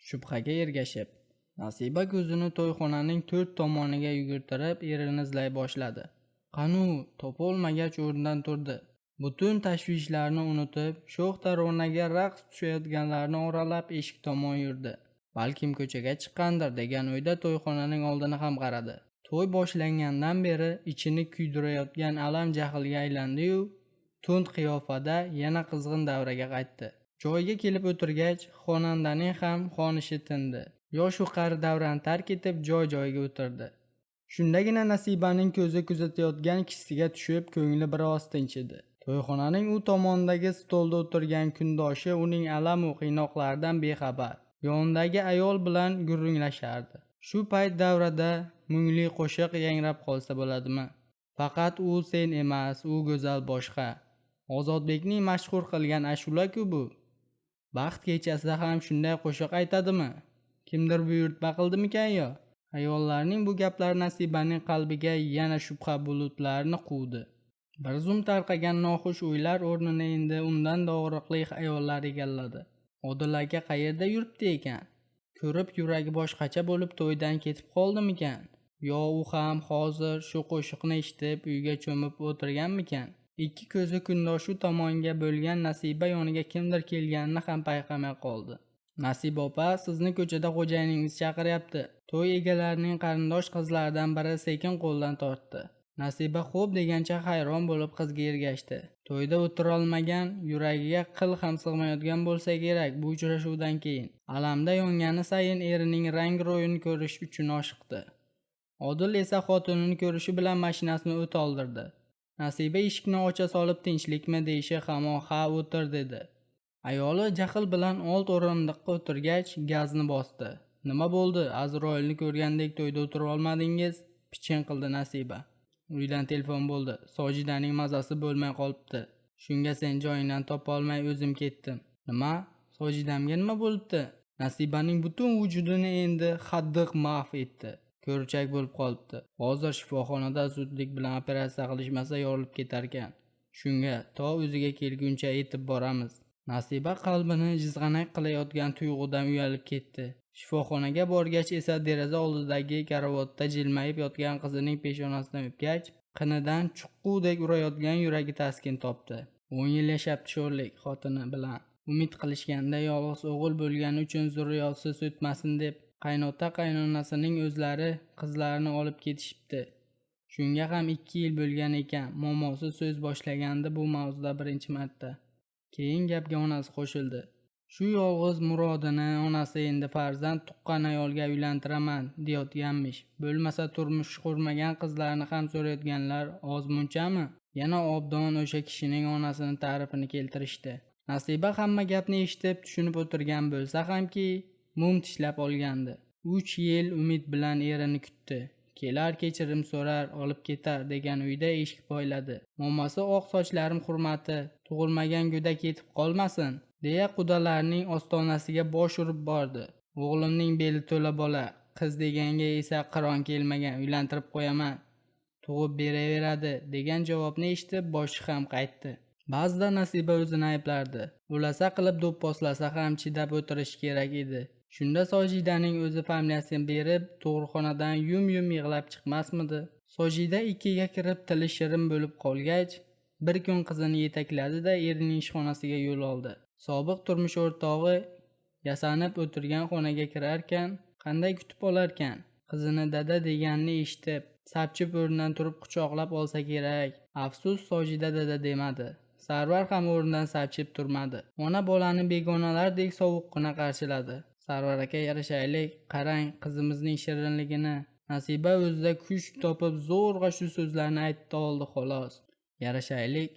Shubhaga ergashib, Nasiba ko'zini to'yxonaning to'rt tomoniga yugurtirib, erini izlay boshladi. Qanu, topolmagach o'rnidan turdi. Butun tashvishlarni unutib, sho'x taronaga raqs tushayotganlarni oralab eshik tomon yurdi. Balkim ko'chaga chiqqandir degan o'yda to'yxonaning oldini ham qaradi. To'y boshlangandan beri ichini kuydirayotgan alam jahlga aylandi-yu, tund qiyofada yana qizg'in davraga qaytdi. Joyiga kelib o'tirgach, xonandaning ham xonishi tindi. Yosh u qari davrani tark etib joy-joyiga o'tirdi. Shundagina Nasibaning ko'zi kuzatayotgan kishisiga tushib, ko'ngli biroz tinchidi. To'yxonaning u tomonidagi stolda o'tirgan kundoshi uning alamu qiynoqlaridan bexabar. Yonidagi ayol bilan gurrunglashardi. Shu payt davrada mungli qo'shiq yangrab qolsa bo'ladimi? Faqat u sen emas, u go'zal boshqa. Ozodbekning mashhur qilgan ashula-ku bu. Baxt kechasida ham shunday qo'shiq aytadimi? Kimdir buyurtma qildimikan yo? Ayollarning bu gaplari Nasibaning qalbiga yana shubha bulutlarini quvdi. Bir zum tarqagan noxush o'ylar o'rnini endi undan og'riqli xayollar egalladi. Odil aka qayerda yuribdi ekan? Ko'rib yuragi boshqacha bo'lib to'ydan ketib qoldimikan? Yo u ham hozir shu qo'shiqni eshitib uyga cho'mib o'tirganmikan? Ikki ko'zi kundoshi tomonga bo'lgan Nasiba yoniga kimdir kelganini ham payqamay qoldi. Nasiba opa, sizni ko'chada xo'jayiningiz chaqiryapti. To'y egalarining qarindosh qizlaridan biri sekin qo'ldan tortdi. Nasiba xo'p degancha hayron bo'lib qizga ergashdi. To'yda o'tirolmagan, yuragiga qil ham sig'mayotgan bo'lsa kerak bu uchrashuvdan keyin. Alamda yongani sayin erining rang ro'yini ko'rish uchun oshiqdi. Odil esa xotinini ko'rishi bilan mashinasini o't oldirdi. Nasiba eshikni ocha solib tinchlikmi deyishi hamon ha o'tir dedi. Ayoli jahl bilan old o'rindiqqa o'tirgach gazni bosdi. Nima bo'ldi? Azroilni ko'rgandek to'yda o'tira olmadingiz? Piching qildi Nasiba. Uydan telefon bo'ldi. Sojidaning mazasi bo'lmay qolibdi. Shunga sen joyingdan topa olmay o'zim ketdim. Nima? Sojidamga nima bo'libdi? Nasibaning butun vujudini endi haddiq mahv etdi. Ko'rchak bo'lib qolibdi. Hozir shifoxonada zudlik bilan operatsiya qilishmasa yorilib ketarkan. Shunga to o'ziga kelguncha yetib boramiz. Nasiba qalbini jizg'anak qilayotgan tuyg'udan uyalib ketdi. Shifoxonaga borgach esa deraza oldidagi karavotda jilmayib yotgan qizining peshonasidan o'pgach, qinidan chuqqudek urayotgan yuragi taskin topdi. 10 yil yashabdi sho'rlik xotini bilan. Umid qilishganda yolg'iz o'g'il bo'lgani uchun zurriyotsiz o'tmasin deb qaynota qaynonasining o'zlari qizlarini olib ketishibdi. Shunga ham 2 yil bo'lgan ekan. Momosi so'z boshlagandi bu mavzuda birinchi marta. Keyin gapga onasi qo'shildi. Shu yolg'iz murodini onasi endi farzand tuqqan ayolga uylantiraman deyotganmish. Bo'lmasa turmush qurmagan qizlarni ham so'rayotganlar ozmunchami? Yana Obdon o'sha kishining onasini ta'rifini keltirishdi. Nasiba hamma gapni eshitib tushunib o'tirgan bo'lsa hamki, mum tishlab olgandi. 3 yil umid bilan erini kutdi. Kelar, kechirim so'rar, olib ketar degan uyda eshik poyladi. Momosi oq sochlarim hurmati, tug'ilmagan go'dak yetib qolmasin, deya qudalarning ostonasiga bosh urib bordi. O'g'limning beli to'la bola, qiz deganga esa qiron kelmagan, uylantirib qo'yaman, tug'ib beraveradi degan javobni eshitib boshi ham qaytdi. Ba'zida Nasiba o'zini ayblardi. O'lasa qilib do'pposlasa ham chidab o'tirish kerak edi. Shunda Sojidaning o'zi familiyasini berib, tug'ruqxonadan yum-yum yig'lab chiqmasmidi? Sojida 2ga kirib tili shirin bo'lib qolgach, bir kun qizini yetakladi-da erining ishxonasiga yo'l oldi. Sobiq turmush o'rtog'i yasanib o'tirgan xonaga kirarkan, qanday kutib olarkan? Qizini dada deganini eshitib, sapchib o'rnidan turib quchoqlab olsa kerak. Afsus, Sojida dada demadi. Sarvar ham o'rnidan sapchib turmadi. Ona bolani begonalardek sovuqqina qarshiladi. Sarvar aka, yarashaylik, qarang qizimizning shirinligini. Nasiba o'zida kuch topib zo'rg'a shu so'zlarni ayta oldi xolos. Yarashaylik.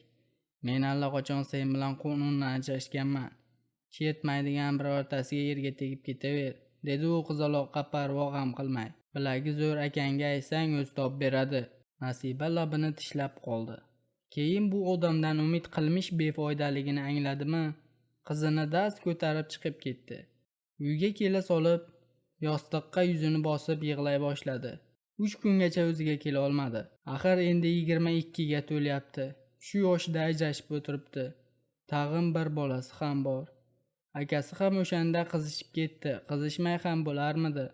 Men allaqachon sen bilan qonundan ajrashganman. Chertmaydigan birortasiga yerga tegib ketaver, dedi u qizaloqqa parvo ham qilmay. Bilagi zo'r akangga aytsang o'zi top beradi. Nasiba labini tishlab qoldi. Keyin bu odamdan umid qilmish befoydaligini angladimi? Qizini dast ko'tarib chiqib ketdi. Uyga kela solib, yostiqqa yuzini bosib yig'lay boshladi. 3 kungacha o'ziga kela olmadi. Axir endi 22ga to'lyapti. Shu yoshida ajrashib o'tiribdi. Tag'in bir bolasi ham bor. Akasi ham o'shanda qizishib ketdi. Qizishmay ham bo'larmidi?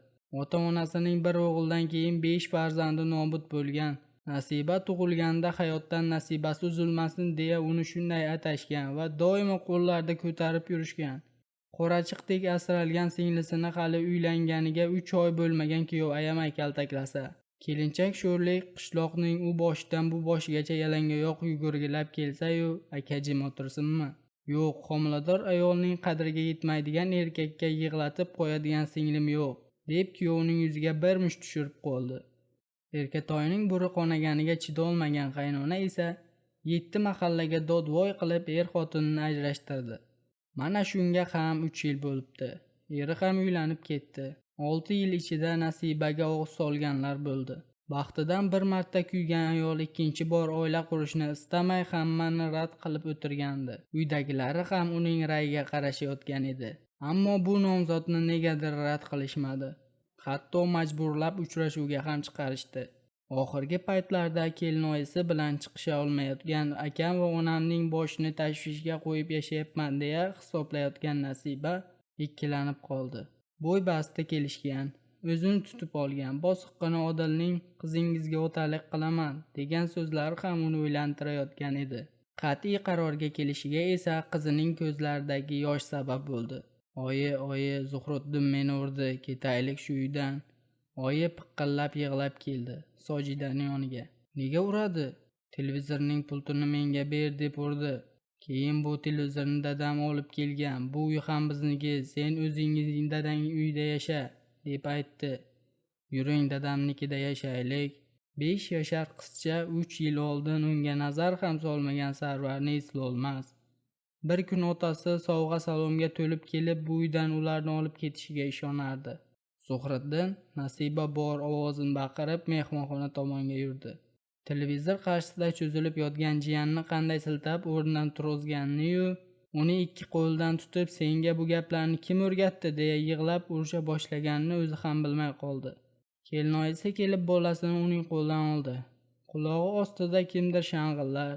Ota-onasining bir o'g'ildan keyin 5 farzandi nobud bo'lgan. Nasiba tug'ilganda hayotdan nasibasi uzilmasin deya uni shunday atashgan va doimo qo'llarida ko'tarib yurishgan. Qorachiqdek asralgan singlisini hali uylanganiga 3 oy bo'lmagan kuyov ayamay kaltaklasa, kelinchak sho'rlik qishloqning u boshidan bu boshigacha yalangoyoq yugurgilab kelsa-yu, aka jim o'tirsinmi? Yo'q, homilador ayolning qadriga yetmaydigan erkakka yig'latib qo'yadigan singlim yo'q, deb kuyovning yuziga bir musht tushirib qo'ydi. Erkatoyning bo'ri qonaganiga chidolmagan qaynona esa 7 mahallaga dodvoy qilib er xotinini ajrashtirdi. Mana shunga ham 3 yil bo'libdi. Eri ham uylanib ketdi. 6 yil ichida Nasibaga og'iz solganlar bo'ldi. Baxtidan bir marta kuygan ayol ikkinchi bor oila qurishni istamay hammani rad qilib o'tirgandi. Uydagilari ham uning rayiga qarashayotgan edi. Ammo bu nomzodni negadir rad qilishmadi. Hatto majburlab uchrashuvga ham chiqarishdi. Oxirgi paytlarda kelinoyisi bilan chiqisha olmayotgan akam va onamning boshini tashvishga qo'yib yashayapman deya hisoblayotgan Nasiba ikkilanib qoldi. Bo'y basti kelishgan, o'zini tutib olgan, bosiqqina Odilning qizingizga otalik qilaman degan so'zlari ham uni o'ylantirayotgan edi. Qat'iy qarorga kelishiga esa qizining ko'zlaridagi yosh sabab bo'ldi. Oyi, oyi, Zuhriddin meni urdi, ketaylik shu uydan. Oyi piqillab yig'lab keldi Sojidaning yoniga. Nega uradi? Televizorning pultini menga ber deb urdi. Keyin bu televizorni dadam olib kelgan. Bu uy ham bizniki. Sen o'zingizning dadang uyida yasha, deb aytdi. Yuring dadamnikida yashaylik. 5 yashar qizcha 3 yil oldin unga nazar ham solmagan Sarvarni eslolmas. Bir kun otasi sovg'a salomga to'lib kelib bu uydan ularni olib ketishiga ishonardi. Zuhriddin Nasiba bor ovozini baqirib mehmonxona tomonga yurdi. Televizor qarshisida cho'zilib yotgan jiyanni qanday siltab o'rnidan turg'izganini-yu, uni ikki qo'lidan tutib senga bu gaplarni kim o'rgatdi deya yig'lab urisha boshlaganini o'zi ham bilmay qoldi. Kelinoyisi kelib bolasini uning qo'lidan oldi. Qulog'i ostida kimdir shang'illar,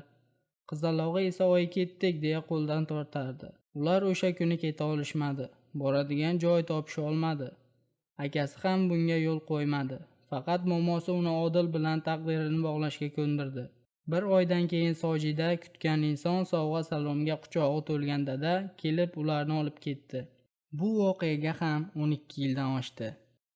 qizalog'i esa oyi ketdik deya qo'ldan tortardi. Ular o'sha kuni keta olishmadi. Boradigan joy topisha olmadi. Akasi ham bunga yo'l qo'ymadi. Faqat momosi uni Odil bilan taqdirini bog'lashga ko'ndirdi. Bir oydan keyin Sojida kutgan inson sovg'a salomga quchog'i to'lgan dada kelib ularni olib ketdi. Bu voqeaga ham 12 yildan oshdi.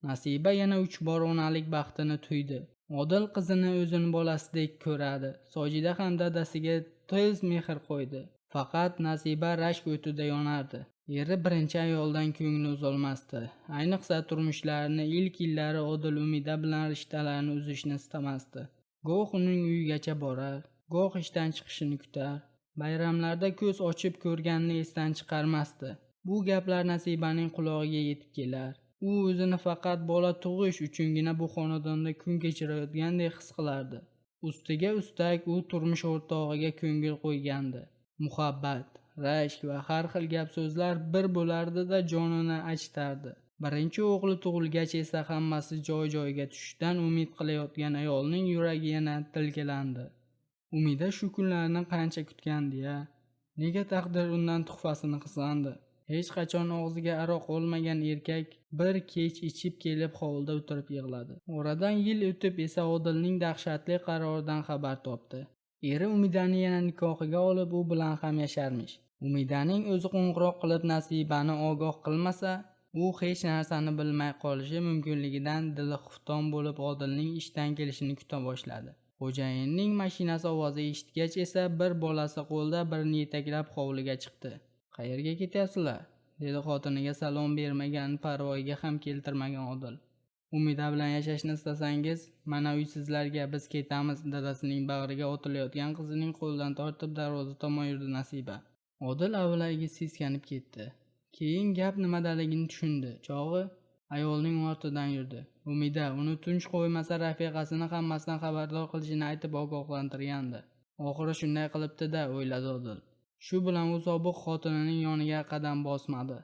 Nasiba yana 3 bor onalik baxtini tuydi. Odil qizini o'zini bolasidek ko'radi. Sojida ham dadasiga tez mehr qo'ydi. Faqat Nasiba rashk o'tida yonardi. Eri birinchi ayoldan ko'ngli uzolmasdi. Ayniqsa turmushlarini ilk yillari Odil Umida bilan rishtalarini uzishni istamasdi. Goh uning uyigacha borar, goh ishdan chiqishini kutar. Bayramlarda ko'z ochib ko'rganini esdan chiqarmasdi. Bu gaplar Nasibaning qulog'iga yetib kelar. U o'zini faqat bola tug'ish uchungina bu xonadonda kun kechirayotgandek his qilardi. Ustiga ustak u turmush o'rtog'iga ko'ngil qo'ygandi. Muhabbat, rashk va har xil gap so'zlar bir bo'lardi-da jonini achitardi. Birinchi o'g'li tug'ilgach esa hammasi joy-joyiga tushishidan umid qilayotgan ayolning yuragi yana tilkalandi. Umida shu kunlarni qancha kutgandi-ya. Nega taqdir undan tuhfasini qizg'andi? Hech qachon og'ziga aroq olmagan erkak bir kech ichib kelib hovlida o'tirib yig'ladi. Oradan yil o'tib esa Odilning dahshatli qaroridan xabar topdi. Eri Umidani yana nikohiga olib, u bilan ham yasharmish. Umidaning o'zi qo'ng'iroq qilib Nasibani ogoh qilmasa, u hech narsani bilmay qolishi mumkinligidan dili xufton bo'lib Odilning ishdan kelishini kuta boshladi. Xo'jayinning mashinasi ovozi eshitgach esa bir bolasi qo'lda birini yetaklab hovliga chiqdi. Qayerga ketyapsizlar? dedi xotiniga salom bermagan, parvoyiga ham keltirmagan Odil. Umida bilan yashashni istasangiz, mana uy sizlarga, biz ketamiz, dadasining bag'riga otilayotgan qizining qo'lidan tortib darvoza tomon yurdi Nasiba. Odil avvaliga seskanib ketdi. Keyin gap nimadaligini tushundi. Chog'i ayolning ortidan yurdi. Umida uni tunch qo'ymasa rafiqasini hammasidan xabardor qilishini aytib ogohlantirgandi. Oxiri shunday qilibdi-da, o'yladi Odil. Shu bilan u sobiq xotinining yoniga qadam bosmadi.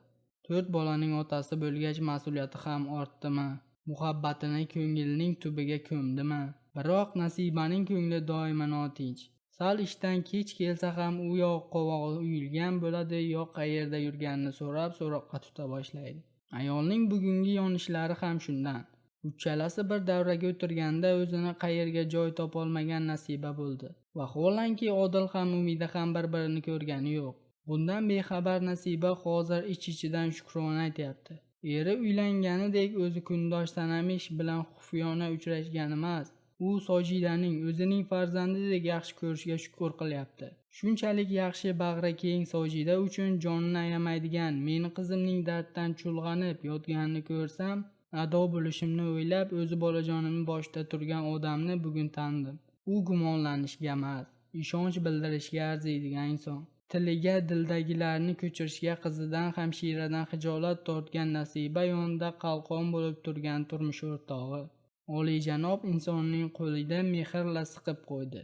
4 bolaning otasi bo'lgach mas'uliyati ham ortdimi? Muhabbatini ko'ngilning tubiga ko'mdimi? Biroq Nasibaning ko'ngli doimo notinch. Sal ishdan kech kelsa ham u yo qovog'i uyilgan bo'ladi, yo qayerda yurganini so'rab so'roqqa tuta boshlaydi. Ayolning bugungi yonishlari ham shundan. Uchalasi bir davraga o'tirganda o'zini qayerga joy topolmagan Nasiba bo'ldi. Vaholanki Odil ham Umida ham bir-birini ko'rgani yo'q. Bundan bexabar Nasiba hozir ich-ichidan shukrona aytyapti. Eri uylanganidek o'zi kundosh sanamish bilan xufiyona uchrashgan emas. U Sojidaning o'zining farzandidek yaxshi ko'rishiga shukr qilyapti. Shunchalik yaxshi bag'ri keng Sojida uchun jonini ayamaydigan meni qizimning darddan chulg'anib yotganini ko'rsam ado bo'lishimni o'ylab o'zi bolajonimni boshida turgan odamni bugun tanidim. U gumonlanishga emas, ishonch bildirishga arziydigan inson. Tiliga dildagilarni ko'chirishga qizidan hamshiradan xijolat tortgan Nasiba yonida qalqon bo'lib turgan turmush o'rtog'i. Oliyjanob insonning qo'lida mehrla siqib qo'ydi.